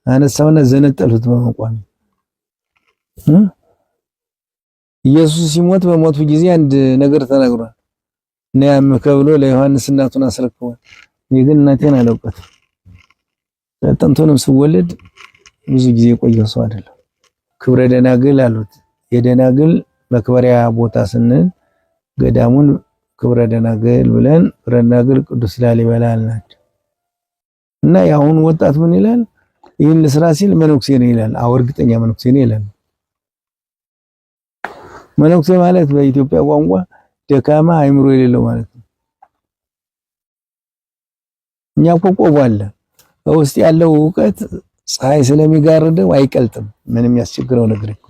አነሳውና ዘነጠሉት በመቋሚ። ኢየሱስ ሲሞት በሞቱ ጊዜ አንድ ነገር ተናግሯል። ነያም ከብሎ ለዮሐንስ እናቱን አስረክቧል። እኔ ግን እናቴን አላውቃትም። ጥንቱንም ስወለድ ብዙ ጊዜ የቆየው ሰው አይደለም። ክብረ ደናግል አሉት። የደናግል መክበሪያ ቦታ ስንል ገዳሙን ክብረ ደናግል ብለን ክብረ ደናግል ቅዱስ ላሊበላ አልናቸው። እና የአሁኑ ወጣት ምን ይላል? ይህን ልስራ ሲል መነኩሴ ነው ይላል። አዎ እርግጠኛ መነኩሴ ነው ይላል። መነኩሴ ማለት በኢትዮጵያ ቋንቋ ደካማ አእምሮ የሌለው ማለት ነው። እኛ እኮ ቆቡ አለ በውስጥ ያለው እውቀት ፀሐይ ስለሚጋርደው አይቀልጥም። ምንም ያስቸግረው ነገር እኮ።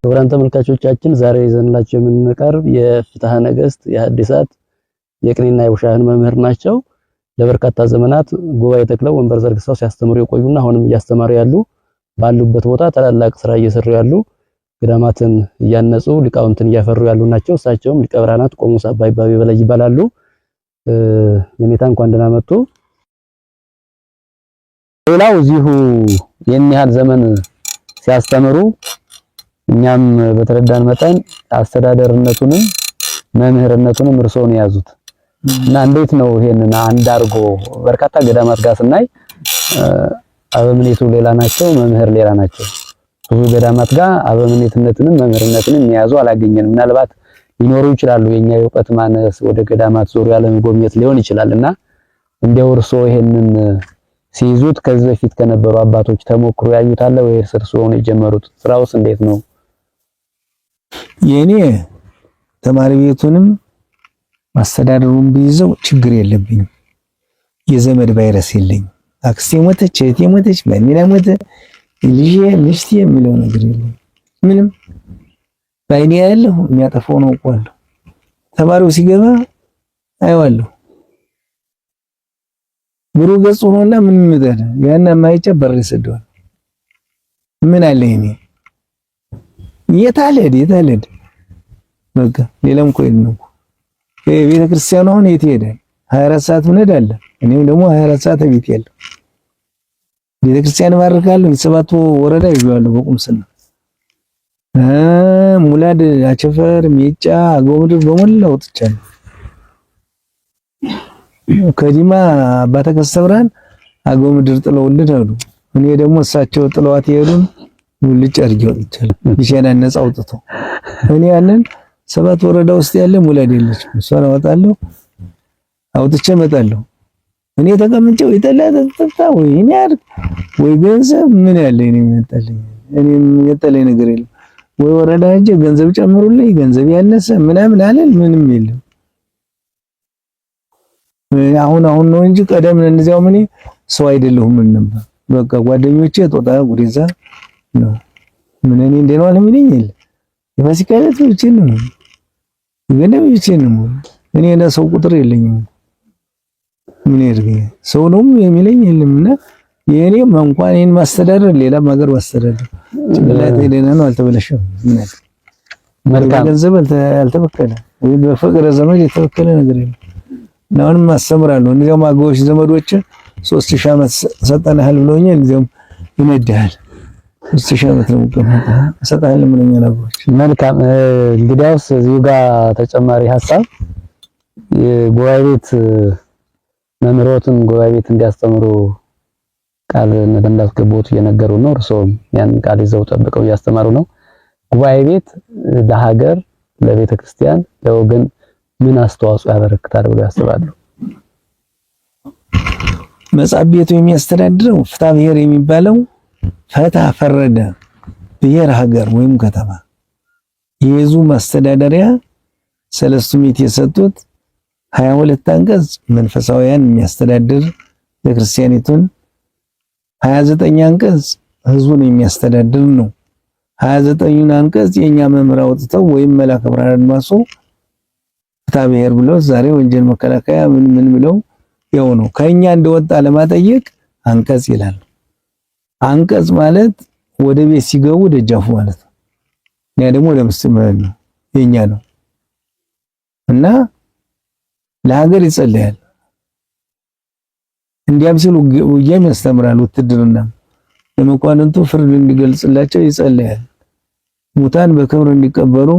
ክቡራን ተመልካቾቻችን ዛሬ ይዘንላችሁ የምንቀርብ የፍትሐ ነገሥት የሐዲሳት የቅኔና የውሻህን መምህር ናቸው። ለበርካታ ዘመናት ጉባኤ ተክለው ወንበር ዘርግተው ሲያስተምሩ የቆዩና አሁንም እያስተማሩ ያሉ ባሉበት ቦታ ታላላቅ ስራ እየሰሩ ያሉ ገዳማትን እያነጹ ሊቃውንትን እያፈሩ ያሉ ናቸው። እሳቸውም ሊቀ ብርሃናት ቆሞስ አባ ይባቤ በላይ ይባላሉ። የኔታ እንኳን ደህና መጡ። ሌላው እዚሁ ይህን ያህል ዘመን ሲያስተምሩ እኛም በተረዳን መጠን አስተዳደርነቱንም መምህርነቱንም እርስዎ ነው የያዙት እና እንዴት ነው ይሄንን አንድ አድርጎ በርካታ ገዳማት ጋር ስናይ አበምኔቱ ሌላ ናቸው፣ መምህር ሌላ ናቸው። ብዙ ገዳማት ጋር አበምኔትነትንም መምህርነትንም የያዙ አላገኘንም። ምናልባት ሊኖሩ ይችላሉ። የኛ የእውቀት ማነስ ወደ ገዳማት ዞሮ ያለመጎብኘት ሊሆን ይችላል እና እንዲያው እርስዎ ይሄንን ሲይዙት ከዚህ በፊት ከነበሩ አባቶች ተሞክሮ ያዩት አለ ወይስ እርስዎ ነው የጀመሩት? ስራውስ እንዴት ነው? የኔ ተማሪ ቤቱንም ማስተዳደሩን ቢይዘው ችግር የለብኝም። የዘመድ ቫይረስ የለኝም። አክስቴ ሞተች፣ እህቴ ሞተች፣ በሚና ሞተ፣ ልጄ ሚስቴ የሚለው ነገር የለም። ምንም ባይኔ ያለሁ የሚያጠፋው ነው አውቀዋለሁ። ተማሪው ሲገባ አየዋለሁ። ብሩህ ገጽ ሆኖና ምን ይመጣል? ያን ማይጨ በር ይሰደዋል። ምን አለ እኔ የታለድ የታለድ በቃ ሌላም እኮ የለም እኮ ቤተ ክርስቲያኑ አሁን የት ይሄዳል? 24 ሰዓት ምን አለ። እኔም ደግሞ 24 ሰዓት ቤት ያለው ቤተ ክርስቲያን ባርካለሁ። የሰባቱ ወረዳ ይዤዋለሁ በቁምስና ሙላድ፣ አቸፈር፣ ሜጫ፣ አገው ምድር በሞላ ወጥቻለሁ። ከዲማ አባ ተከስተ ብርሃን አገው ምድር ጥለውልን ሄዱ። እኔ ደግሞ እሳቸው ጥለዋት የሄዱን ሙልጭ አድርጌ ወጥቻለሁ። ይሸናን ነፃ አውጥቶ እኔ ያንን ሰባት ወረዳ ውስጥ ያለ ሙላድ የለችም። እሷን አወጣለሁ፣ አውጥቼ እመጣለሁ። እኔ ተቀምጬ ወይ ጠላ ጠጣ ወይ እኔ አድርግ ወይ ገንዘብ ምን ያለ እኔ የሚመጣልኝ እኔ የሚመጣልኝ ነገር የለም። ወይ ወረዳ ሄጄ ገንዘብ ጨምሩልኝ ገንዘብ ያነሰ ምናምን አለን ምንም የለም። አሁን አሁን ነው እንጂ ቀደም እንደዚያው ምን ሰው አይደለሁም ነበር። በቃ ጓደኞቼ ጦጣ ጉሬዛ ነው ምን እኔ እንደ ነው አለሚለኝ የለ የፋሲካ ዕለት ብቻዬን ነው ገና ብቻዬን ነው። እኔ ለሰው ቁጥር የለኝም። ምን ያድርግ ሰው ነው የሚለኝ የለምና የኔ እንኳን ይሄን ማስተዳደር ሌላም ሀገር ማስተዳደር ጭንቅላቴ ደህና ነው፣ አልተበላሸም። ምን አለ መልካም ገንዘብ አልተበከለ ወይ በፍቅረ ዘመድ የተበከለ ነገር የለም። አሁንም አስተምራለሁ። እንዲያውም አገዎች ዘመዶች 3000 ዓመት ሰጠንሃል ብለውኛል። እንዲያውም ይነድሃል 3000 ዓመት ነው የምቀመጠው ሰጠንሃል ብለውኛል አገዎች። መልካም እንግዲያውስ እዚሁ ጋር ተጨማሪ ሀሳብ የጉባኤ ቤት መምህሮትን ጉባኤ ቤት እንዲያስተምሩ ቃል እንዳስገቡት እየነገሩ ነው። እርስዎም ያን ቃል ይዘው ጠብቀው እያስተማሩ ነው። ጉባኤ ቤት ለሀገር፣ ለቤተ ክርስቲያን፣ ለወገን ምን አስተዋጽኦ ያበረክታል ብለው ያስባሉ? መጽሐፍ ቤቱ የሚያስተዳድረው ፍትሐ ብሔር የሚባለው ፈታ ፈረደ ብሔር ሀገር ወይም ከተማ የህዝቡ ማስተዳደሪያ ሰለስቱ ምዕት የሰጡት 22 አንቀጽ መንፈሳውያን የሚያስተዳድር ቤተክርስቲያኒቱን፣ 29 አንቀጽ ህዝቡን የሚያስተዳድር ነው። 29ኙን አንቀጽ የኛ መምህር አውጥተው ወይም መላከ ብርሃን አድማሱ ፍትሐ ብሔር ብለው ዛሬ ወንጀል መከላከያ ምን ምን ብለው ያው ነው ከኛ እንደወጣ ለማጠየቅ አንቀጽ ይላል። አንቀጽ ማለት ወደ ቤት ሲገቡ ደጃፉ ማለት ነው። ያ ደግሞ ለምስት ማለት ነው፣ የኛ ነው። እና ለሀገር ይጸለያል። እንዲያም ሲሉ ውጊያም ያስተምራል። ውትድርና ለመኳንንቱ ፍርድ እንዲገልጽላቸው ይጸለያል። ሙታን በክብር እንዲቀበሩ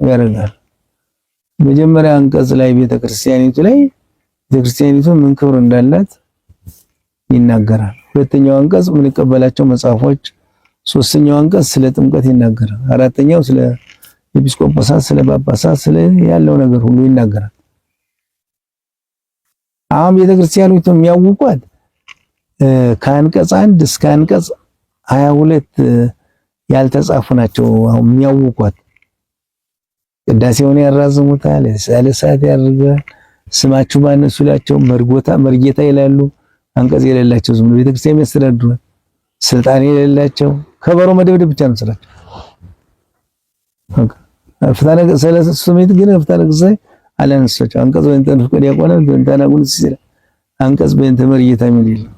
ያደርጋል። መጀመሪያ አንቀጽ ላይ ቤተክርስቲያኒቱ ላይ ቤተክርስቲያኒቱ ምን ክብር እንዳላት ይናገራል። ሁለተኛው አንቀጽ የምንቀበላቸው መጽሐፎች፣ ሶስተኛው አንቀጽ ስለ ጥምቀት ይናገራል። አራተኛው ስለ ኤጲስቆጶሳት፣ ስለ ጳጳሳት፣ ስለ ያለው ነገር ሁሉ ይናገራል። አሁን ቤተክርስቲያኒቱ የሚያውቋት ከአንቀጽ 1 እስከ አንቀጽ 22 ያልተጻፉ ናቸው። አሁን የሚያውቋት ቅዳሴውን ያራዝሙታል፣ ሰዓት ያደርጋል። ስማችሁ ማነው ሲላቸው መርጎታ መርጌታ ይላሉ። አንቀጽ የሌላቸው ዝም ቤተክርስቲያን የሚያስተዳድሩ ስልጣን የሌላቸው ከበሮ መደብደብ ብቻ ነው ስራቸው። ፍትሐ ነገሥት ሰለስቱ ግን ፍትሐ ነገሥት አላነሳቸው። አንቀጽ በእንተ ንፍቀ ዲያቆናት በእንተ አናጉንስጢስ ይላል። አንቀጽ በእንተ መርጌታ የሚል የለም።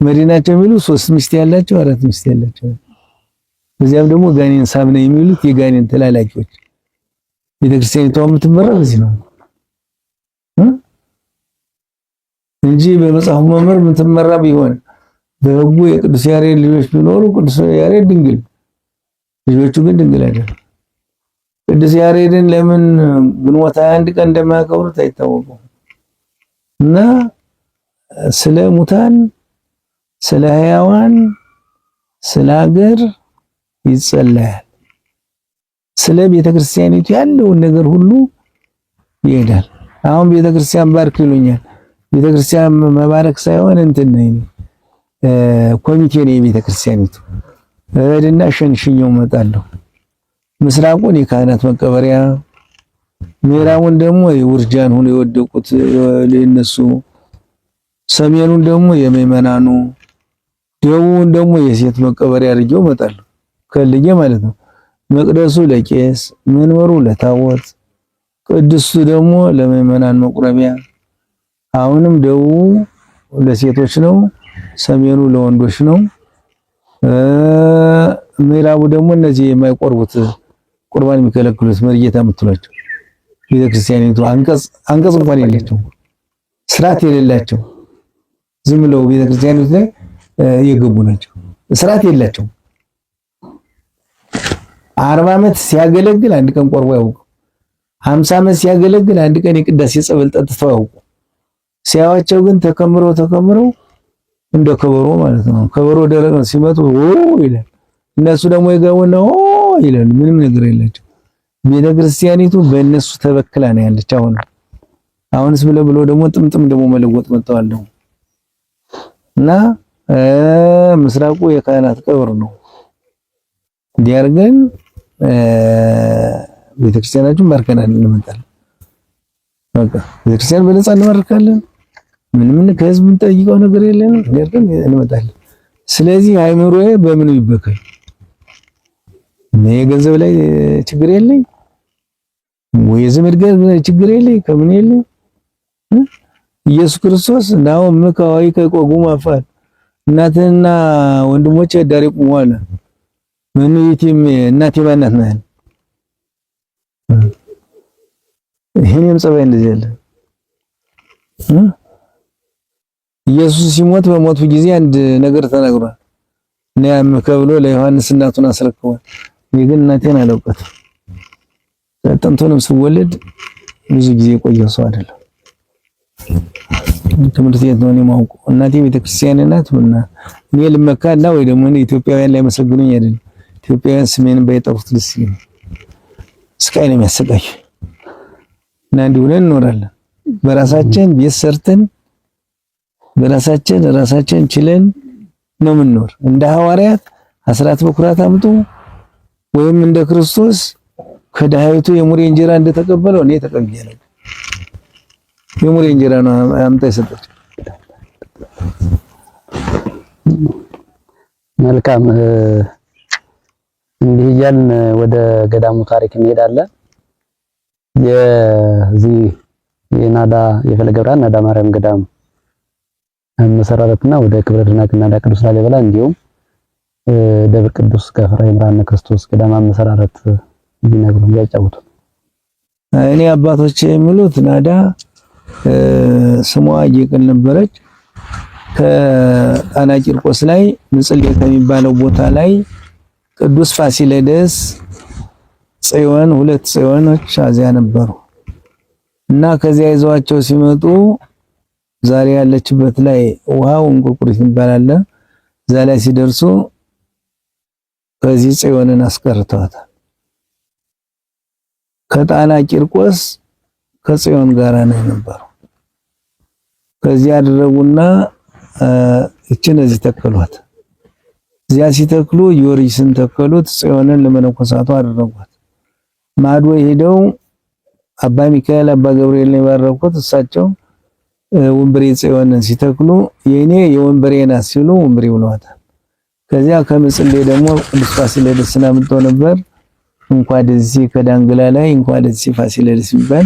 መሪ ናቸው የሚሉ 3 ሚስት ያላቸው 4 ሚስት ያላቸው፣ በዚያም ደግሞ ጋኔን ሳብ ነው የሚሉት የጋኔን ተላላኪዎች። ቤተክርስቲያኒቷ የምትመራ በዚህ ነው እንጂ በመጽሐፉ መምህር የምትመራ ቢሆን በሕጉ የቅዱስ ያሬድ ልጆች ቢኖሩ ቅዱስ ያሬድ ድንግል፣ ልጆቹ ግን ድንግል አይደለም። ቅዱስ ያሬድን ለምን ግንቦት 21 ቀን እንደማያከብሩት አይታወቅም። እና ስለ ሙታን፣ ስለ ሕያዋን፣ ስለ ሀገር ይጸለያል። ስለ ቤተክርስቲያኒቱ ያለውን ነገር ሁሉ ይሄዳል። አሁን ቤተክርስቲያን ባርክ ይሉኛል። ቤተክርስቲያን መባረክ ሳይሆን እንትን ነኝ ኮሚቴ ነኝ የቤተክርስቲያኒቱ። እሄድና ሸንሽኛው እመጣለሁ። ምስራቁን የካህናት መቀበሪያ፣ ምዕራቡን ደግሞ የውርጃን ሆኖ የወደቁት ለነሱ፣ ሰሜኑን ደግሞ የምዕመናኑ፣ ደቡቡን ደግሞ የሴት መቀበሪያ አድርጌው እመጣለሁ። ከልዬ ማለት ነው። መቅደሱ ለቄስ፣ መንበሩ ለታቦት፣ ቅዱሱ ደግሞ ለምዕመናን መቁረቢያ። አሁንም ደቡቡ ለሴቶች ነው፣ ሰሜኑ ለወንዶች ነው። ምዕራቡ ደግሞ እነዚህ የማይቆርቡት ቁርባን የሚከለክሉት መርጌታ የምትሏቸው ቤተክርስቲያኒቱ አንቀጽ አንቀጽ እንኳን የላቸው፣ ስርዓት የሌላቸው ዝም ብለው ቤተክርስቲያኒቱ ላይ የገቡ ናቸው። ስርዓት የላቸው። 40 ዓመት ሲያገለግል አንድ ቀን ቆርቦ ያውቁ። 50 ዓመት ሲያገለግል አንድ ቀን የቅዳሴ ጸበል ጠጥተው ያውቁ። ሲያዋቸው ግን ተከምረው ተከምረው እንደ ከበሮ ማለት ነው። ከበሮ ደረቅ ነው፣ ሲመጡ ኦ ይላል። እነሱ ደግሞ የገቡና ኦ ይላል። ምንም ነገር የላቸው። ቤተክርስቲያኒቱ በእነሱ ተበክላ ነው ያለች። አሁን አሁንስ ብለ ብሎ ደግሞ ጥምጥም ደግሞ መለወጥ መጥተዋል ደግሞ እና ምስራቁ የካህናት ቀብር ነው። እንዲያርገን ቤተክርስቲያናችን ባርከናል እንመጣለን። በቃ ቤተክርስቲያን በነፃ እንባርካለን። ምንም ከህዝብ የምንጠይቀው ነገር የለንም። እንዲያርገን እንመጣለን። ስለዚህ አይምሮዬ በምኑ ይበከል? እኔ የገንዘብ ላይ ችግር የለኝ ወይ የዘመድ ጋር ችግር የለኝ ከምን የለኝ። ኢየሱስ ክርስቶስ ናው ምካዋይ ከቆጉም አፋል እናትና ወንድሞቼ ዳር ይቁሙ አለ። ምን ይቲም እናቴ ማናት ነው? ይሄንም ጸባይ እንደዚህ ያለ ኢየሱስ ሲሞት በሞቱ ጊዜ አንድ ነገር ተናግሯል። ነያም ከብሎ ለዮሐንስ እናቱን አስረክቧል። እኔ ግን እናቴን አላውቃትም። ጥንቱንም ስወለድ ብዙ ጊዜ የቆየው ሰው አይደለም። ትምህርት ቤት ነው የማውቀው። እናቴ ቤተክርስቲያን ናት። ምና እኔ ልመካና ወይ ደግሞ እኔ ኢትዮጵያውያን ላይ መሰግኑኝ አይደለም። ኢትዮጵያውያን ስሜን ባይጠሩት ደስ ይለኛል። ስቃይ ነው የሚያሰቃይ እና እንዲሁ ሆነን እንኖራለን። በራሳችን ቤት ሰርተን በራሳችን ራሳችን ችለን ነው የምንኖር። እንደ ሐዋርያት አስራት በኩራት አምጡ ወይም እንደ ክርስቶስ ከድሃይቱ የሙሬ እንጀራ እንደተቀበለው እኔ ተቀብያለሁ። የሙሬ እንጀራ ነው አምጣ የሰጠች። መልካም። እንዲህ እያልን ወደ ገዳሙ ታሪክ እንሄዳለን። የዚህ የናዳ የፈለገ ብርሃን ናዳ ማርያም ገዳም አመሰራረትና ወደ ክብረ ደናግል ናዳ ቅዱስ ላሊበላ እንዲሁም ደብር ቅዱስ ከፍራ ይምርሃነ ክርስቶስ ገዳም አመሰራረት ቢነግሩን ቢያጫውቱ። እኔ አባቶች የሚሉት ናዳ ስሟ ጌቅል ነበረች። ከጣና ቂርቆስ ላይ ምጽሌ ከሚባለው ቦታ ላይ ቅዱስ ፋሲለደስ ጽዮን ሁለት ጽዮኖች አዚያ ነበሩ እና ከዚያ ይዘዋቸው ሲመጡ ዛሬ ያለችበት ላይ ውሃው እንቁርቁሪት ይባላል። እዛ ላይ ሲደርሱ ከዚህ ጽዮንን አስቀርተዋታል። ከጣና ቂርቆስ ከጽዮን ጋር ነው የነበረው። ከዚያ አደረጉና እችን እዚህ ተከሏት። እዚያ ሲተክሉ ጊዮርጊስን ተከሉት። ጽዮንን ለመነኮሳቱ አደረጓት። ማዶ ሄደው አባ ሚካኤል አባ ገብርኤል ነው የባረኩት። እሳቸው ወንበሬ ጽዮንን ሲተክሉ የኔ የወንበሬ ናት ሲሉ ወንበሬ ብለዋታል። ከዚያ ከምጽሌ ደግሞ ቅዱስ ፋሲለደስን አምጥተው ነበር። እንኳ ደዚህ ከዳንግላ ላይ እንኳ ደዚህ ፋሲለደስ ሲባል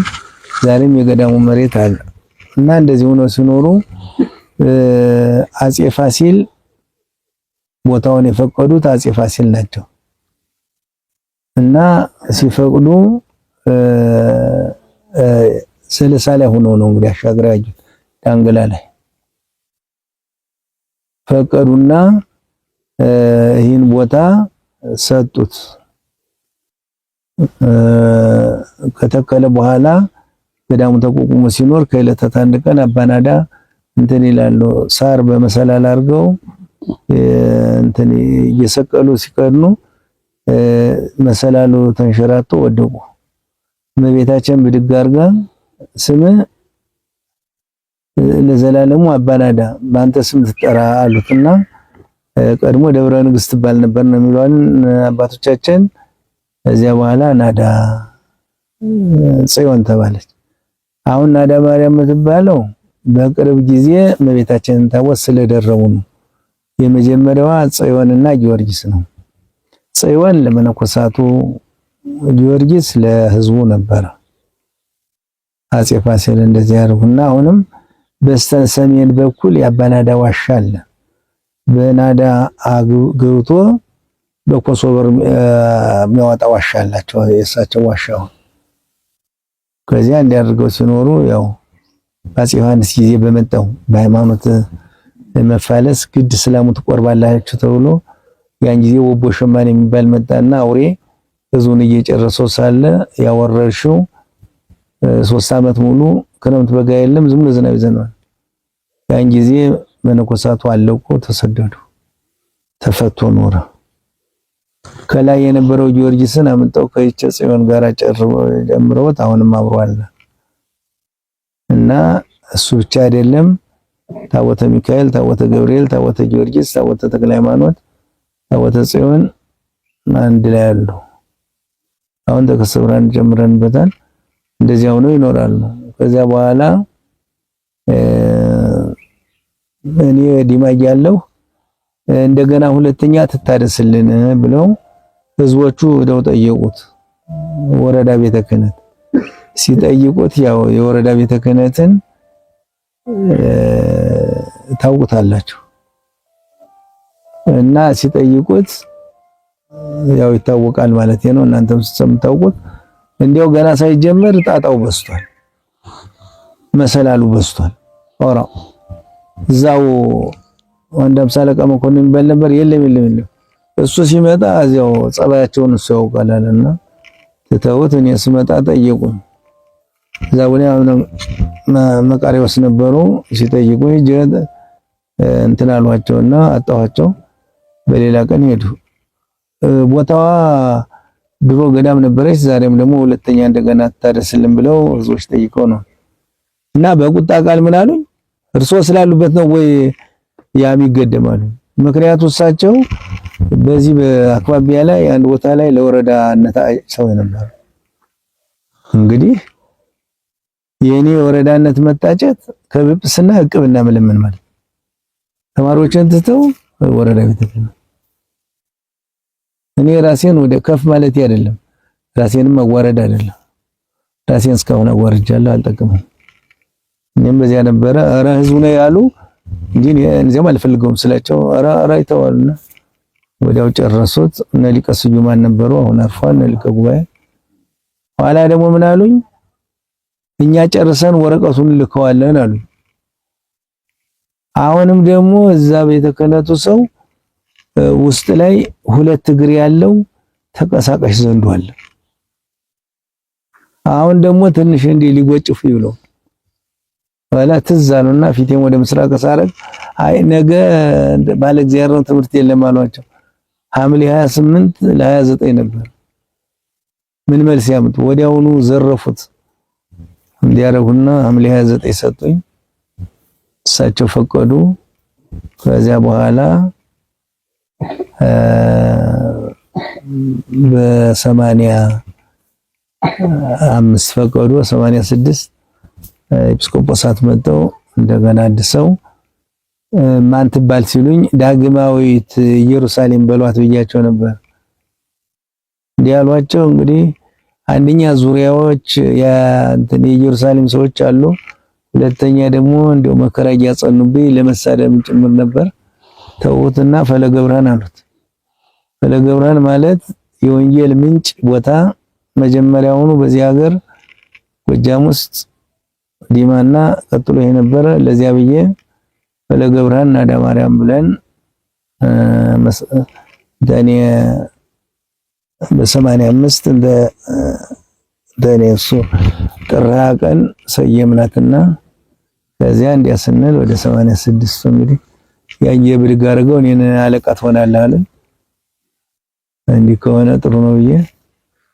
ዛሬም የገዳሙ መሬት አለ እና እንደዚህ ሆኖ ሲኖሩ አጼ ፋሲል ቦታውን የፈቀዱት አጼ ፋሲል ናቸው እና ሲፈቅዱ ስልሳ ላይ ሆኖ ነው እንግዲህ አሻግረው ያዩት ዳንግላ ላይ ፈቀዱና ይህን ቦታ ሰጡት። ከተከለ በኋላ ገዳሙ ተቋቁሞ ሲኖር ከዕለታት አንድ ቀን አባናዳ እንትን ይላሉ። ሳር በመሰላል አድርገው እንትን እየሰቀሉ ሲቀድኑ መሰላሉ ተንሸራቶ ወደቁ። እመቤታችን ብድግ አድርጋ ስም ለዘላለሙ አባናዳ በአንተ ስም ትጠራ አሉትና ቀድሞ ደብረ ንግስት ትባል ነበር ነው የሚለውን አባቶቻችን። ከዚያ በኋላ ናዳ ጽዮን ተባለች። አሁን ናዳ ማርያም የምትባለው በቅርብ ጊዜ እመቤታችንን ታቦት ስለደረቡ ነው። የመጀመሪያዋ ጽዮንና ጊዮርጊስ ነው። ጽዮን ለመነኮሳቱ፣ ጊዮርጊስ ለህዝቡ ነበረ። አጼ ፋሲል እንደዚህ ያደርጉና አሁንም በስተሰሜን በኩል የአባናዳ ዋሻ አለ። በናዳ ገብቶ በኮሶበር የሚያወጣ ዋሻ አላቸው። የእሳቸው ዋሻ ከዚያ እንዲያደርገው ሲኖሩ ያው በአፄ ዮሐንስ ጊዜ በመጣው በሃይማኖት መፋለስ ግድ ሰላሙ ትቆርባላችሁ ተብሎ ያን ጊዜ ወቦ ሸማኔ የሚባል መጣና አውሬ ህዝቡን እየጨረሰው ሳለ ያወረርሽው 3 ዓመት ሙሉ ክረምት በጋ የለም፣ ዝም ብሎ ዝናብ ይዘንባል። ያን ጊዜ መነኮሳቱ አለቁ፣ ተሰደዱ፣ ተፈቶ ኖረ። ከላይ የነበረው ጊዮርጊስን አምጠው ከይቸ ጽዮን ጋር ጨምረውት አሁንም አብሮ አለ እና እሱ ብቻ አይደለም። ታቦተ ሚካኤል፣ ታቦተ ገብርኤል፣ ታቦተ ጊዮርጊስ፣ ታቦተ ተክለ ሃይማኖት፣ ታቦተ ጽዮን አንድ ላይ አሉ። አሁን ተከሰ ብርሃን ጨምረንበታል። እንደዚያው ነው ይኖራሉ። ከዚያ በኋላ እኔ ዲማ እያለሁ እንደገና ሁለተኛ ትታደስልን ብለው ህዝቦቹ ወደው ጠየቁት። ወረዳ ቤተ ክህነት ሲጠይቁት ያው የወረዳ ቤተ ክህነትን ታውቁታላችሁ እና ሲጠይቁት ያው ይታወቃል ማለት ነው። እናንተም ስትሰምታውቁት እንዲያው ገና ሳይጀመር ጣጣው በዝቷል፣ መሰላሉ በዝቷል። ኦራ እዛው አንድ አምሳ አለቃ መኮንን የሚባል ነበር። የለም የለም የለም፣ እሱ ሲመጣ እዚያው ጸባያቸውን እሱ ያውቃልና ትተውት እኔ ስመጣ ጠየቁኝ። እዛ ቡና መቃሪዎስ ነበሩ። ሲጠይቁኝ እንትን አሏቸውና አጣኋቸው። በሌላ ቀን ሄዱ። ቦታዋ ድሮ ገዳም ነበረች። ዛሬም ደግሞ ሁለተኛ እንደገና ትታደስልን ብለው ህዝቦች ጠይቀው ነው። እና በቁጣ ቃል ምን አሉኝ? እርሶ ስላሉበት ነው ወይ ያም ይገደማሉ? ምክንያቱ እሳቸው በዚህ በአካባቢያ ላይ አንድ ቦታ ላይ ለወረዳነት ሰው ነበር። እንግዲህ የኔ የወረዳነት መታጨት ከጵጵስና ዕቅብና መለመን ማለት ተማሪዎችን ትተው ወረዳ ቤተ እኔ ራሴን ወደ ከፍ ማለት አይደለም፣ ራሴንም መዋረድ አይደለም። ራሴን እስካሁን አዋርጃለሁ፣ አልጠቅምም። እኔም በዚያ ነበረ። ኧረ ህዝቡ ነው ያሉ እንጂ እዚያም አልፈልገውም ስላቸው ኧረ አይተዋልና ወዲያው ጨረሱት። እነ ሊቀ ስዩማን ነበሩ፣ አሁን አርፏል። እነ ሊቀ ጉባኤ ኋላ ደግሞ ምን አሉኝ? እኛ ጨርሰን ወረቀቱን ልከዋለን አሉኝ። አሁንም ደግሞ እዛ ቤተ ክህነቱ ሰው ውስጥ ላይ ሁለት እግር ያለው ተንቀሳቃሽ ዘንዶ አለ። አሁን ደግሞ ትንሽ እንዲህ ሊጎጭፉ ይብለው ኋላ ትዝ አሉና ፊቴን ወደ ምስራቅ ሳረግ አይ ነገ ባለ እግዚአብሔር ነው ትምህርት የለም አሏቸው። ሐምሌ 28 ለ29 ነበር። ምን መልስ ያምጡ? ወዲያውኑ ዘረፉት። እንዲያረጉና ሐምሌ 29 ሰጡኝ። እሳቸው ፈቀዱ። ከዚያ በኋላ በ85 ፈቀዱ። 86 ኤጲስቆጶሳት መጥተው እንደገና አድሰው ማን ትባል ሲሉኝ ዳግማዊት ኢየሩሳሌም በሏት ብያቸው ነበር። እንዲህ ያሏቸው እንግዲህ አንደኛ ዙሪያዎች የእንትን የኢየሩሳሌም ሰዎች አሉ። ሁለተኛ ደግሞ እንደው መከራ እያጸኑብኝ ለመሳደብ ጭምር ነበር። ተውትና ፈለገ ብርሃን አሉት። ፈለገ ብርሃን ማለት የወንጌል ምንጭ ቦታ መጀመሪያውኑ በዚህ ሀገር ጎጃም ውስጥ ዲማና ቀጥሎ የነበረ ለዚያ ብዬ ፈለገ ብርሃን ናዳ ማርያም ብለን ደኔ በ85 እንደ ደኔ እሱ ጥር ቀን ሰየምናትና ከዚያ እንዲያ ስንል ወደ 86 እንግዲህ ያየ ብድግ አድርገው እኔን አለቃ ትሆናለህ አለ። እንዲህ ከሆነ ጥሩ ነው ብዬ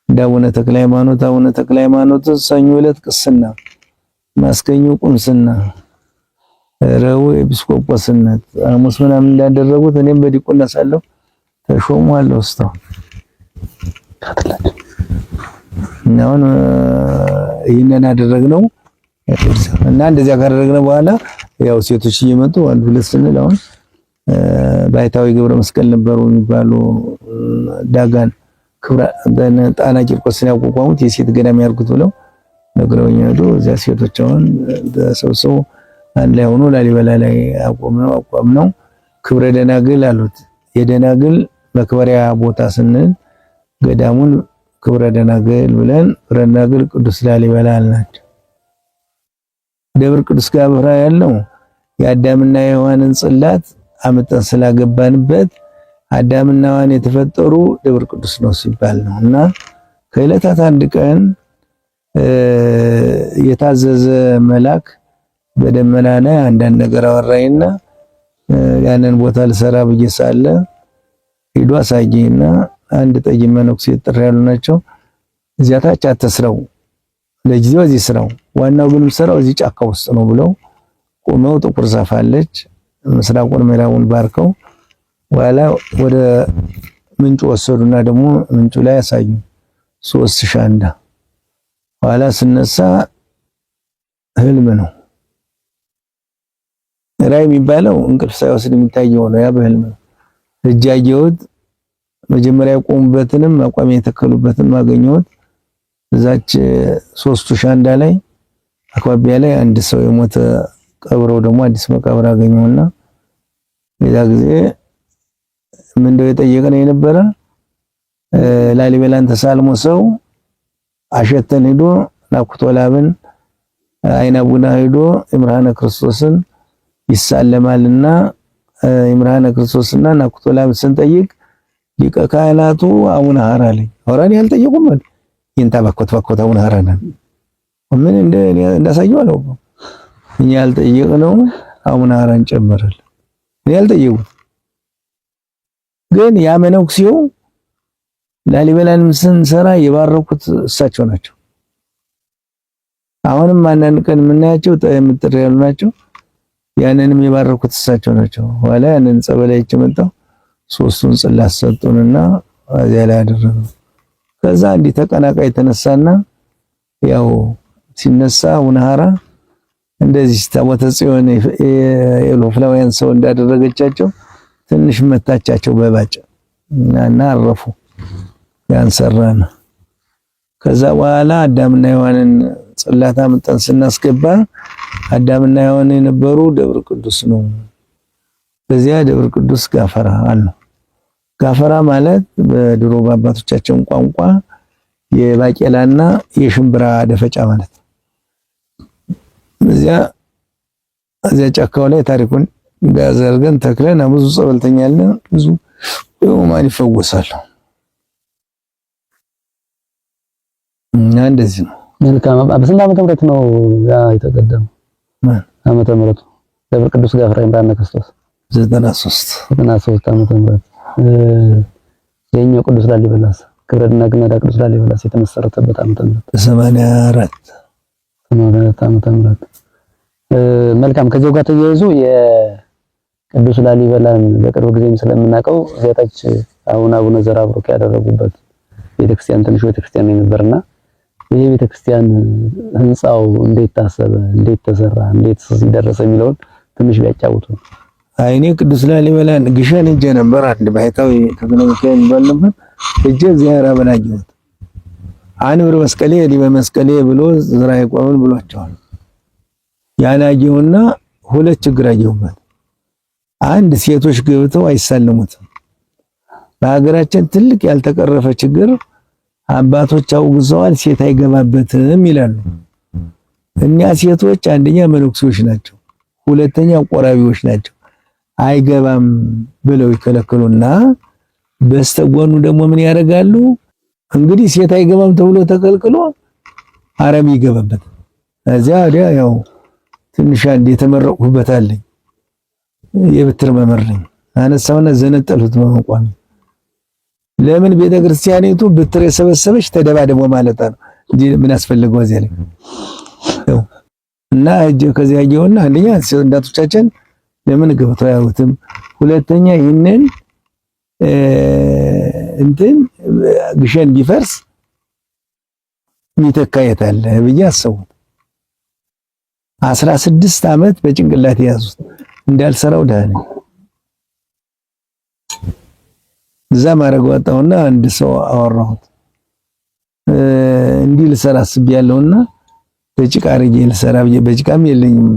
እንደ አቡነ ተክለ ሃይማኖት አቡነ ተክለ ሃይማኖት ሰኞ ዕለት ቅስና፣ ማስገኙ ቁምስና፣ ረቡዕ ኤጲስቆጶስነት፣ ሐሙስ ምናምን እንዳደረጉት እኔም በዲቁና ሳለሁ ተሾሟለሁ። እስካሁን እና አሁን ይህንን አደረግነው እና እንደዚያ ካደረግነው በኋላ ያው ሴቶች እየመጡ አንድ ሁለት ስንል አሁን ባይታዊ ገብረ መስቀል ነበሩ የሚባሉ ዳጋን ክብረ ጣና ቂርቆስን ያቋቋሙት የሴት ገዳም ያርጉት ብለው ነግረውኝ ሄዱ። እዚያ ሴቶች አሁን ተሰብስበው አንድ ላይ ሆኖ ላሊበላ ላይ አቋም ነው ክብረ ደናግል አሉት። የደናግል መክበሪያ ቦታ ስንል ገዳሙን ክብረ ደናግል ብለን ክብረ ደናግል ቅዱስ ላሊበላ አልናቸው። ደብር ቅዱስ ጋብራ ያለው የአዳምና የሔዋንን ጽላት አምጠን ስላገባንበት አዳምና ሔዋን የተፈጠሩ ደብር ቅዱስ ነው ሲባል ነው። እና ከዕለታት አንድ ቀን የታዘዘ መልአክ በደመና ላይ አንዳንድ ነገር አወራኝና ያንን ቦታ ልሰራ ብዬ ሳለ ሄዶ አሳየኝና አንድ ጠይም መነኩሴ ጥሪ ያሉ ናቸው። እዚያ ታች አትስራው፣ ለጊዜው እዚህ ስራው፣ ዋናው ግን ስራው እዚህ ጫካ ውስጥ ነው ብለው ቆመው ጥቁር ዛፍ አለች ምስራቁን ምዕራቡን ባርከው በኋላ ወደ ምንጩ ወሰዱና ደግሞ ምንጩ ላይ ያሳዩ 3 ሻንዳ። ኋላ ስነሳ ህልም ነው። ራእይ የሚባለው እንቅልፍ ሳይወስድ የሚታየው ነው። ያ በህልም ነው። እጅ አየሁት። መጀመሪያ የቆሙበትንም መቋሚያ የተከሉበትንም አገኘሁት። እዛች 3ቱ ሻንዳ ላይ አቅራቢያ ላይ አንድ ሰው የሞተ ቀብረው ደግሞ አዲስ መቃብር አገኘውና የዛ ጊዜ ምን እንደው የጠየቀን የነበረ ላሊበላን ተሳልሞ ሰው አሸተን ሄዶ ናኩቶ ላብን አይና ቡና ሄዶ ይምርሃነ ክርስቶስን ይሳለማልና ይምርሃነ ክርስቶስና ናኩቶ ላብን ስንጠይቅ ሊቀ ካህናቱ አቡነ ሐራ አለኝ። ሐራን ያልጠየቁም ማለት ይንታ ባኮት ባኮት አቡነ ሐራ ነን ምን እንደ እንዳሳየው አላውቅም። እኛ ያልጠየቅነው አቡነ ሐራን ጨመረል። እኔ ያልጠየቁት ግን ያ መነኩሴው ላሊበላንም ስንሰራ የባረኩት እሳቸው ናቸው። አሁንም አንዳንድ ቀን የምናያቸው ምጥር ያሉ ናቸው። ያንንም የባረኩት እሳቸው ናቸው። ኋላ ያንን ጸበል አይቼ መጣሁ። 3ቱን ጽላት ሰጡንና እዚያ ላይ አደረግነው። ከዛ እንዲህ ተቀናቃይ ተነሳና ያው ሲነሳ አቡነ ሐራ እንደዚህ ታቦተ ጽዮን የሎፍላውያን ሰው እንዳደረገቻቸው ትንሽ መታቻቸው በባጭ እና አረፉ። ያን ሰራን። ከዛ በኋላ አዳምና ሔዋንን ጽላት አምጠን ስናስገባ አዳምና ሔዋን የነበሩ ደብረ ቅዱስ ነው። በዚያ ደብረ ቅዱስ ጋፈራ አሉ። ጋፈራ ማለት በድሮ በአባቶቻችን ቋንቋ የባቄላና የሽምብራ ደፈጫ ማለት ነው። እዚያ ጫካው ላይ ታሪኩን ጋዘርገን ተክለን ብዙ ጸበልተኛ አለ፣ ብዙ ማን ይፈወሳሉ። እና እንደዚህ ነው። መልካም። በስንት ዓመተ ምህረት ነው ያ የተቀደመው? ዓመተ ምህረቱ ደብረ ቅዱስ ጋፍራ ይምራነ ክርስቶስ? 93። 93 ዓመተ ምህረት። የኛው ቅዱስ ላሊበላስ፣ ክብረ ድንግልና ቅዱስ ላሊበላስ የተመሰረተበት ዓመተ ምህረት? 84። 84 ዓመተ ምህረት። መልካም። ከዚያው ጋር ተያይዞ የቅዱስ ላሊበላን በቅርብ ጊዜም ስለምናውቀው እዚያ አሁን አቡነ ዘርዓ ቡሩክ ያደረጉበት ቤተክርስቲያን ትንሹ ቤተክርስቲያን ነበርና ይሄ ቤተክርስቲያን ህንጻው እንዴት ታሰበ፣ እንዴት ተሰራ፣ እንዴት ደረሰ የሚለውን ትንሽ ቢያጫውቱ። አይ እኔ ቅዱስ ላሊበላን ግሸን ሄጄ ነበር። አንድ ባህታዊ ተክለ ሚካኤል የሚባል ነበር። ሄጄ እግዚአብሔር አብን አየሁት። አንብር መስቀሌ ዲበ መስቀሌ ብሎ ዘርዓ ያዕቆብን ብሏቸዋል። ያን አየሁና ሁለት ችግር አየሁበት። አንድ ሴቶች ገብተው አይሳለሙትም። በሀገራችን ትልቅ ያልተቀረፈ ችግር አባቶች አውግዘዋል። ሴት አይገባበትም ይላሉ። እኛ ሴቶች አንደኛ መነኩሴዎች ናቸው፣ ሁለተኛ ቆራቢዎች ናቸው። አይገባም ብለው ይከለክሉና በስተጎኑ ደግሞ ምን ያደርጋሉ? እንግዲህ ሴት አይገባም ተብሎ ተከልክሎ አረም ይገባበት። እዚያ ወዲያ ያው ትንሽ አንድ የተመረቅሁበት አለኝ፣ የብትር መምህር ነኝ። አነሳውና ዘነጠልሁት በመቋሚ። ለምን ቤተክርስቲያኒቱ ብትር የሰበሰበች ተደባደቦ ማለት ነው እንጂ ምን አስፈልገው እዚያ ላይ? እና እጀ ከዚያ ያየውና አንደኛ እናቶቻችን ለምን ገብተው አያዩትም? ሁለተኛ ይህንን እንትን ግሸን ቢፈርስ የሚተካ የት አለ ብዬ አሰብኩት። 16 ዓመት በጭንቅላት የያዙት እንዳልሰራው ደህና ነኝ። እዛ ማድረግ ወጣሁና አንድ ሰው አወራሁት። እንዲህ ልሰራ አስቤያለሁና በጭቃ አድርጌ ልሰራ ብዬ፣ በጭቃም የለኝም፣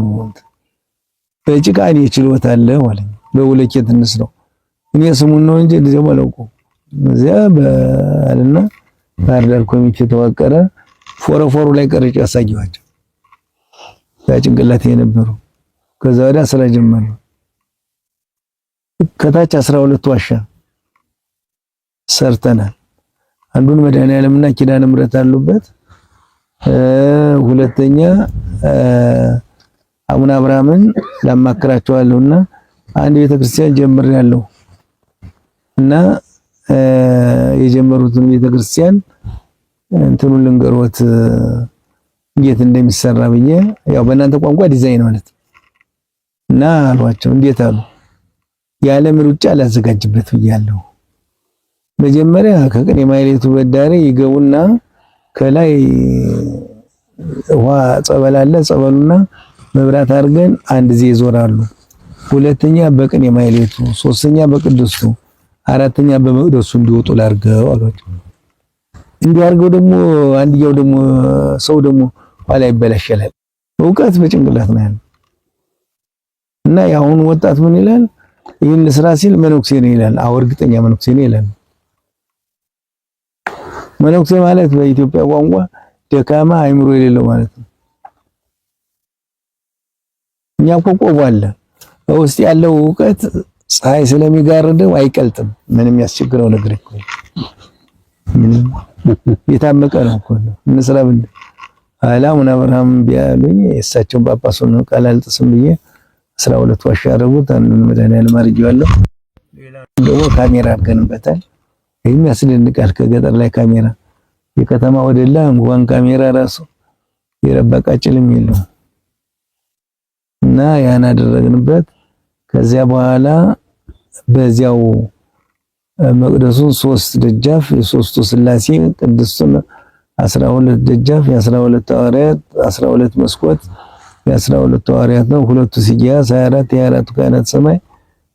በጭቃ እኔ ችሎታ አለ አለኝ። በብሎኬት እንስራው። እኔ ስሙን ነው እንጂ ጊዜው አላውቀውም። እዚያ በአልና ባህር ዳር ኮሚቴ ተዋቀረ። ፎረፎሩ ላይ ቀርጬ አሳየኋቸው። ጭንቅላት የነበሩ ከዛ ወዲያ ስራ ጀመረ። ከታች 12 ዋሻ ሰርተናል። አንዱን መድኃኒዓለምና ኪዳነ ምሕረት አሉበት። ሁለተኛ አቡነ አብርሃምን ላማክራቸዋለሁና አንድ ቤተክርስቲያን ጀምሬያለሁ እና የጀመሩትን ቤተክርስቲያን እንትኑን ልንገሮት እንዴት እንደሚሰራ ብዬ፣ ያው በእናንተ ቋንቋ ዲዛይን ማለት እና አሏቸው። እንዴት አሉ። የዓለም ሩጫ ላዘጋጅበት ብያለሁ። መጀመሪያ ከቅኔ ማህሌቱ በዳሪ ይገቡና ከላይ ውሃ ጸበል አለ። ጸበሉና መብራት አድርገን አንድ ጊዜ ይዞራሉ። ሁለተኛ በቅኔ ማህሌቱ፣ ሶስተኛ በቅድስቱ፣ አራተኛ በመቅደሱ እንዲወጡ ላድርገው አሏቸው። እንዲህ አድርገው ደግሞ አንድያው ደግሞ ሰው ደግሞ ኋላ ይበላሻል። እውቀት በጭንቅላት ነው ያለው። እና የአሁኑ ወጣት ምን ይላል? ይህን ስራ ሲል መነኩሴ ነው ይላል። አዎ እርግጠኛ መነኩሴ ነው ይላል። መነኩሴ ማለት በኢትዮጵያ ቋንቋ ደካማ አይምሮ የሌለው ማለት ነው። እኛ እኮ ቆቦ አለ፣ በውስጥ ያለው እውቀት ፀሐይ ስለሚጋርደው አይቀልጥም። ምንም ያስቸግረው ነገር እኮ ምንም የታመቀ ነው እኮ እንስራ ብንል አላሙን አብርሃም ቢያሉኝ የእሳቸውን ጳጳሱን ቃል አልጥስም ብዬ 12 ዋሻ ያደረጉት አንዱን መድኃኒዓለም አድርጌዋለሁ። ደግሞ ካሜራ አድርገንበታል። ይህም ያስደንቃል። ከገጠር ላይ ካሜራ፣ የከተማ ወደላ እንኳን ካሜራ ራሱ የረባ ቃጭልም የለውም። እና ያን አደረግንበት። ከዚያ በኋላ በዚያው መቅደሱን ሶስት ደጃፍ የሶስቱ ስላሴ፣ ቅድስቱን 12 ደጃፍ፣ የ12 ሐዋርያት 12 መስኮት የ12 ሐዋርያት ነው። ሁለቱ ሲያዝ 24፣ የ24ቱ ካህናተ ሰማይ፣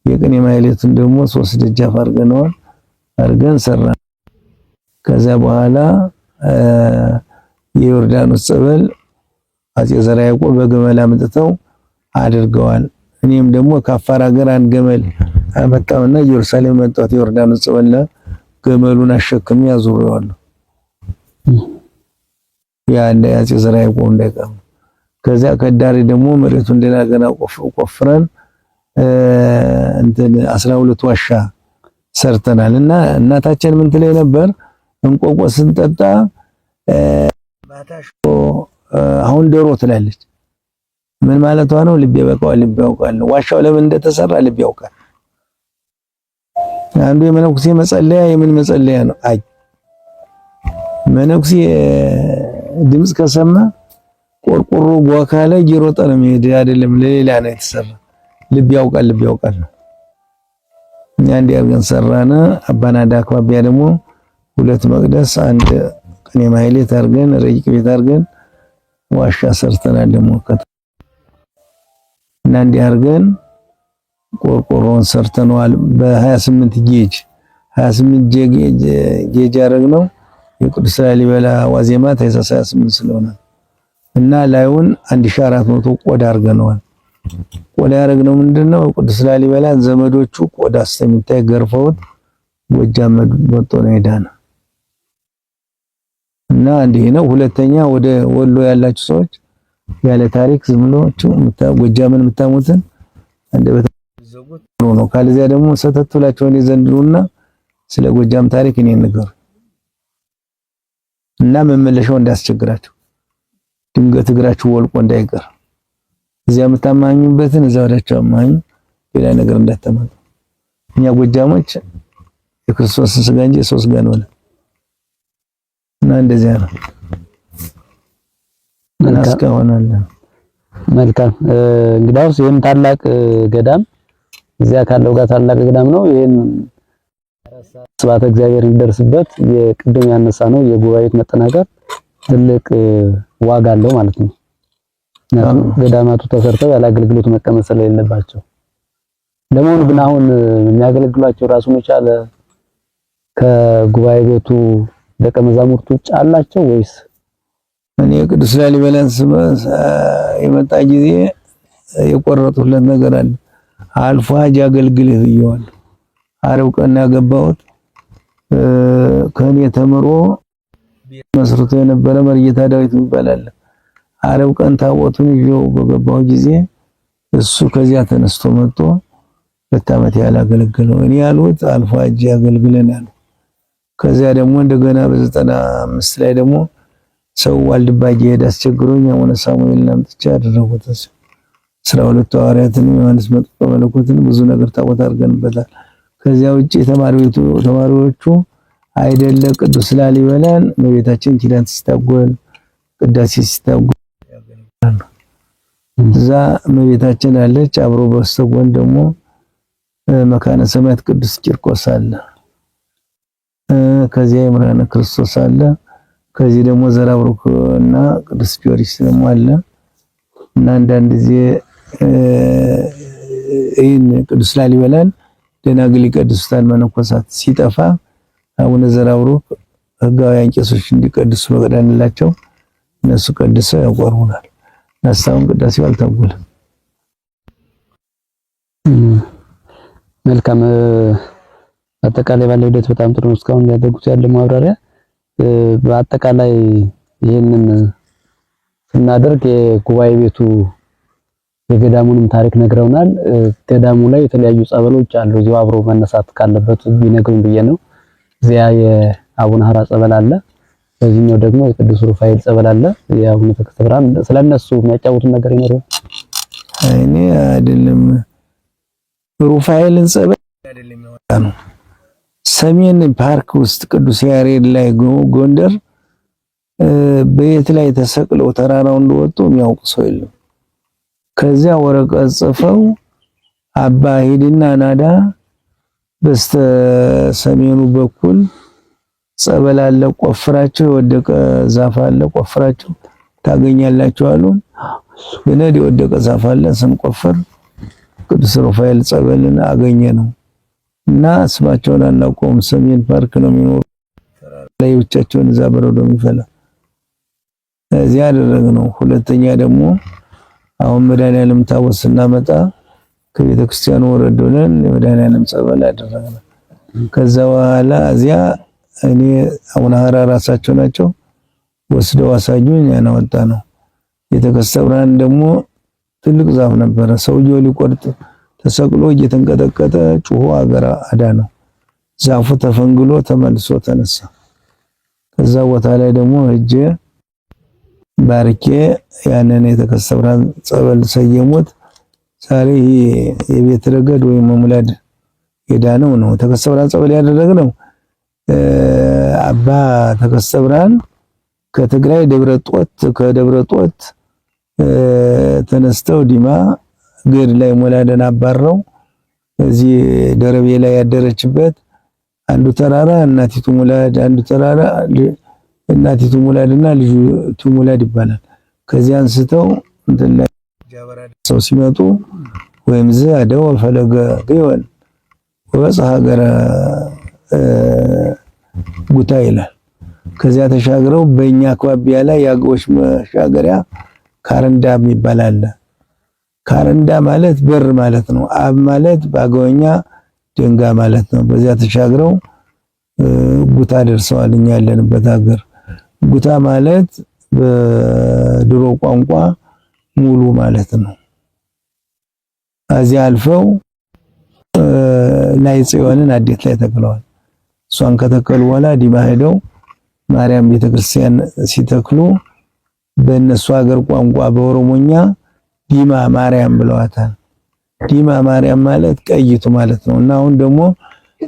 የቅኔ ማህሌቱን ደግሞ ሶስት ደጃፍ አድርገነዋል አድርገን ሰራ። ከዚያ በኋላ የዮርዳኖስ ጸበል አፄ ዘርዓ ያዕቆብ በግመል አምጥተው አድርገዋል። እኔም ደግሞ ከአፋር ሀገር አንድ ገመል አመጣውና ኢየሩሳሌም መጣሁት። ዮርዳኖስ ጸበል ገመሉን አሸክሜ አዙሬዋለሁ። ያ እንደ አፄ ዘርዓ ያዕቆብ እንዳይቀር። ከዚያ ከዳሪ ደግሞ መሬቱን እንደገና ቆፍረን እንትን 12 ዋሻ ሰርተናል። እና እናታችን ምን ትለኝ ነበር? እንቆቆ ስንጠጣ አሁን ዶሮ ትላለች። ምን ማለቷ ነው? ልብ ይበቃዋል፣ ልብ ያውቃል። ዋሻው ለምን እንደተሰራ ልብ ያውቃል። አንዱ የመነኩሴ መጸለያ የምን መጸለያ ነው? አይ መነኩሴ ድምጽ ከሰማ ቆርቆሮ ጓካ ላይ እየሮጠ ነው የሚሄድ። አይደለም ለሌላ ነው የተሰራ። ልብ ያውቃል፣ ልብ ያውቃል ነው። እኛ እንዲህ አድርገን ሰራነ። አባናዳ አካባቢያ ደግሞ ሁለት መቅደስ አንድ ቅኔ ማህሌት አድርገን ረቂቅ ቤት አድርገን ዋሻ ሰርተናል። ደግሞ እና እንዲህ አድርገን ቆርቆሮውን ሰርተነዋል። በ28 gauge 28 gauge ያደረግነው የቅዱስ ላሊበላ ዋዜማ ታኅሳስ 28 ስለሆነ እና ላዩን 1400 ቆዳ አድርገነዋል። ቆዳ ያደረግነው ምንድነው? ቅዱስ ላሊበላን ዘመዶቹ ቆዳ እስከሚታይ ገርፈውት ጎጃም መጥቶ ነው የዳነ እና እንዲህ ነው። ሁለተኛ ወደ ወሎ ያላችሁ ሰዎች ያለ ታሪክ ዝም ብላችሁ ጎጃምን የምታሙትን አንደበት ነው። ካለዚያ ደግሞ ሰተት ብላችሁ እኔ ዘንድ ኑና ስለ ጎጃም ታሪክ እኔን ንገሩ እና መመለሻው እንዳያስቸግራችሁ ድንገት እግራችሁ ወልቆ እንዳይቀር እዚያ የምታማኙበትን እዛ ወዳችሁ አማኙ፣ ሌላ ነገር እንዳታማኙ። እኛ ጎጃሞች የክርስቶስን ስጋ እንጂ የሰው ስጋ ነው እና እንደዚያ ነው። እስካሁን አለ። መልካም እንግዲያውስ ይህን ታላቅ ገዳም እዚያ ካለው ጋር ታላቅ ገዳም ነው። ይህን ስብሐተ እግዚአብሔር እንዲደርስበት የቅድም ያነሳ ነው የጉባኤት መጠናከር ትልቅ ዋጋ አለው ማለት ነው። ምክንያቱም ገዳማቱ ተሰርተው ያለ አገልግሎት መቀመጥ ስለሌለባቸው። ለመሆኑ ግን አሁን የሚያገለግሏቸው ራሱን የቻለ ከጉባኤ ቤቱ ደቀ መዛሙርቱ ውጭ አላቸው ወይስ? እኔ ቅዱስ ላሊበላን የመጣ ጊዜ የቆረጡለት ነገር አለ። አልፎ ሀጅ አገልግልህ ብየዋለሁ። ዓርብ ቀን ያገባሁት ከእኔ ተምሮ መስርቶ የነበረ መርጌታ ዳዊት የሚባል አለ። ዓርብ ቀን ታቦቱን ይዤው በገባሁ ጊዜ እሱ ከዚያ ተነስቶ መጥቶ 2 ዓመት ያህል አገለገለው። እኔ ያልሁት አልፎ ሀጅ አገልግለን ያሉ። ከዚያ ደግሞ እንደገና በ95 ላይ ደግሞ ሰው ዋልድባ እየሄደ አስቸግሮኝ አቡነ ሳሙኤልን አምጥቼ አደረጉት። 12ቱ ሐዋርያትን ዮሐንስ መጥምቀ መለኮትን ብዙ ነገር ታቦት አድርገንበታል። ከዚያ ውጪ ተማሪዎቹ አይደለ ቅዱስ ላሊበላን እመቤታችን ኪዳን ሲታጎል ቅዳሴ ሲታጎል ያገለግላሉ። እዛ እመቤታችን አለች። አብሮ በስተጎን ደግሞ መካነ ሰማያት ቅዱስ ቂርቆስ አለ። ከዚያ ይምርሃነ ክርስቶስ አለ። ከዚህ ደግሞ ዘራብሩክ እና ቅዱስ ጊዮርጊስ ደግሞ አለ እና አንዳንድ ጊዜ ይህን ቅዱስ ላሊበላን ደናግል ይቀድሱታል መነኮሳት ሲጠፋ አቡነ ዘራብሩክ ሕጋውያን ቄሶች እንዲቀድሱ ፈቅደንላቸው እነሱ ቀድሰው ያቆርቡናል። እስካሁን ቅዳሴው አልታጎለም። መልካም። አጠቃላይ ባለው ሂደት በጣም ጥሩ ነው። እስካሁን ያደረጉት ያለ ማብራሪያ በአጠቃላይ ይህንን ስናደርግ የጉባኤ ቤቱ የገዳሙንም ታሪክ ነግረውናል። ገዳሙ ላይ የተለያዩ ጸበሎች አሉ። እዚሁ አብሮ መነሳት ካለበት ቢነግሩን ብዬ ነው። እዚያ የአቡነ ሀራ ጸበል አለ፣ በዚህኛው ደግሞ የቅዱስ ሩፋኤል ጸበል አለ፣ የአቡነ ተክለ ብርሃን። ስለነሱ የሚያጫውቱን ነገር ይኖር? እኔ አይደለም ሩፋኤልን ጸበል አይደለም ያወጣ ነው። ሰሜን ፓርክ ውስጥ ቅዱስ ያሬድ ላይ ጎንደር በየት ላይ ተሰቅለው ተራራው እንደወጡ የሚያውቅ ሰው የለም። ከዚያ ወረቀት ጽፈው አባ ሂድና ናዳ በስተ ሰሜኑ በኩል ጸበል አለ፣ ቆፍራቸው የወደቀ ዛፍ አለ፣ ቆፍራቸው ታገኛላችሁ አሉ። ብነድ የወደቀ ዛፍ አለ፣ ስንቆፍር ቅዱስ ሩፋኤል ጸበልን አገኘ ነው እና ስማቸውን አናውቀውም። ሰሜን ፓርክ ነው የሚኖሩ ላይ ብቻቸውን እዛ በረዶ የሚፈላ እዚያ አደረግነው። ሁለተኛ ደግሞ አሁን መድኃኒዓለም ታቦት ስናመጣ ከቤተ ክርስቲያኑ ወረድ ብለን የመድኃኔዓለም ጸበል አደረግን። ከዛ በኋላ እዚያ እኔ አቡነ ሐራ ራሳቸው ናቸው ወስደው አሳዩኝ። ያን አወጣ ነው። የተከሰተ ብርሃን ደግሞ ትልቅ ዛፍ ነበረ። ሰውየው ሊቆርጥ ተሰቅሎ እየተንቀጠቀጠ ጩሆ አገር አዳነው። ዛፉ ተፈንግሎ ተመልሶ ተነሳ። ከዛ ቦታ ላይ ደግሞ ሄጄ ባርኬ ያንን የተከሰተ ብርሃን ጸበል ሰየሙት። ዛሬ የቤት ረገድ ወይም መሙላድ የዳነው ነው። ተከሰተ ብርሃን ጸበል ያደረግነው አባ ተከሰተ ብርሃን ከትግራይ ደብረ ጦት ከደብረ ጦት ተነስተው ዲማ ግድ ላይ ሞላደን አባረው እዚህ ደረቤ ላይ ያደረችበት አንዱ ተራራ እናቲቱ ሙላድ አንዱ ተራራ እናቲቱ ሙላድና ልጅቱ ሙላድ ይባላል። ከዚህ አንስተው እንትን ላይ ሰው ሲመጡ ወይም ዝ አደወ ፈለገ ግዮን ወበጽሐ ሀገረ ጉታ ይላል። ከዚያ ተሻግረው በእኛ አካባቢ ላይ የአገዎች መሻገሪያ ካረንዳ የሚባል አለ። ካረንዳ ማለት በር ማለት ነው። አብ ማለት በአገውኛ ደንጋ ማለት ነው። በዚያ ተሻግረው ጉታ ደርሰዋል። እኛ ያለንበት ሀገር ጉታ ማለት በድሮ ቋንቋ ሙሉ ማለት ነው። እዚያ አልፈው ላይ ጽዮንን አዴት ላይ ተክለዋል። እሷን ከተከሉ በኋላ ዲማ ሄደው ማርያም ቤተክርስቲያን ሲተክሉ በእነሱ ሀገር ቋንቋ በኦሮሞኛ ዲማ ማርያም ብለዋታል። ዲማ ማርያም ማለት ቀይቱ ማለት ነው። እና አሁን ደግሞ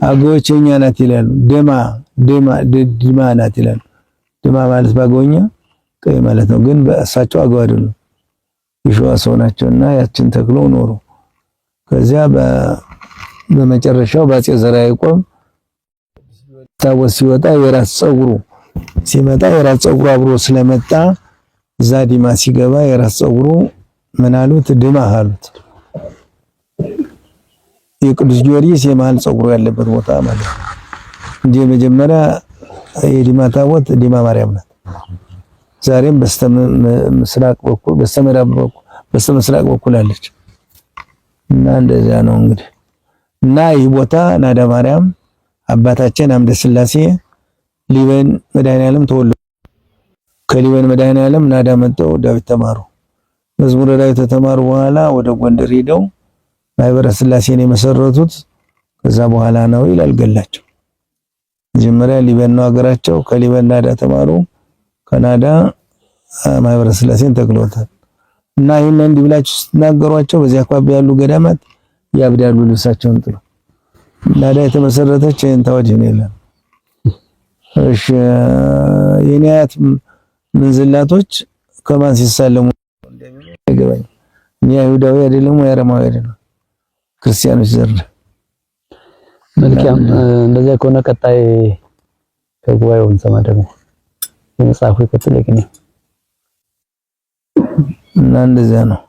አገዎች የኛ ናት ይላሉ። ደማ ደማ ዲማ ናት ይላሉ። ደማ ማለት ባገውኛ ቀይ ማለት ነው። ግን በእሳቸው አገው አይደሉም፣ የሸዋ ሰው ናቸውና ያችን ተክለው ኖሩ። ከዚያ በመጨረሻው በአፄ ዘርዓ ያዕቆብ ታቦት ሲወጣ የራስ ፀጉሩ ሲመጣ የራስ ፀጉሩ አብሮ ስለመጣ እዛ ዲማ ሲገባ የራስ ፀጉሩ ምን አሉት? ድማ አሉት። የቅዱስ ጊዮርጊስ የመሃል ፀጉሩ ያለበት ቦታ ማለት ነው እንጂ የመጀመሪያ የዲማ ታቦት ዲማ ማርያም ናት። ዛሬም በስተምስራቅ በኩል በስተምዕራብ በኩል በስተምስራቅ በኩል አለች እና እንደዚያ ነው እንግዲህ። እና ይህ ቦታ ናዳ ማርያም አባታችን አምደ ሥላሴ ሊበን መድኃኔዓለም ተወለዱ። ከሊበን መድኃኔዓለም ናዳ መጥተው ዳዊት ተማሩ። መዝሙረ ዳዊት ተማሩ በኋላ ወደ ጎንደር ሄደው ማህበረ ሥላሴን የመሰረቱት ከዛ በኋላ ነው ይላል ገላቸው። መጀመሪያ ሊበን ነው ሀገራቸው። ከሊበን ናዳ ተማሩ። ከናዳ ማህበረ ሥላሴን ተክለውታል። እና ይህን እንዲህ ብላችሁ ስትናገሯቸው በዚህ አካባቢ ያሉ ገዳማት ያብዳሉ ልብሳቸውን ጥለው። ናዳ የተመሰረተች ይህን ታወጅ ነው ይላል። እሺ የኔ አያት ምንዝላቶች ከማን ሲሳለሙ አይገባኝም። እኔ አይሁዳዊ አይደለም ወይ አረማዊ አይደለም፣ ክርስቲያኖች ዘር። መልካም። እንደዚያ ከሆነ ቀጣይ ከጉባኤው እንሰማ ደግሞ የመጽሐፉ ይቀጥል። እና እንደዚያ ነው።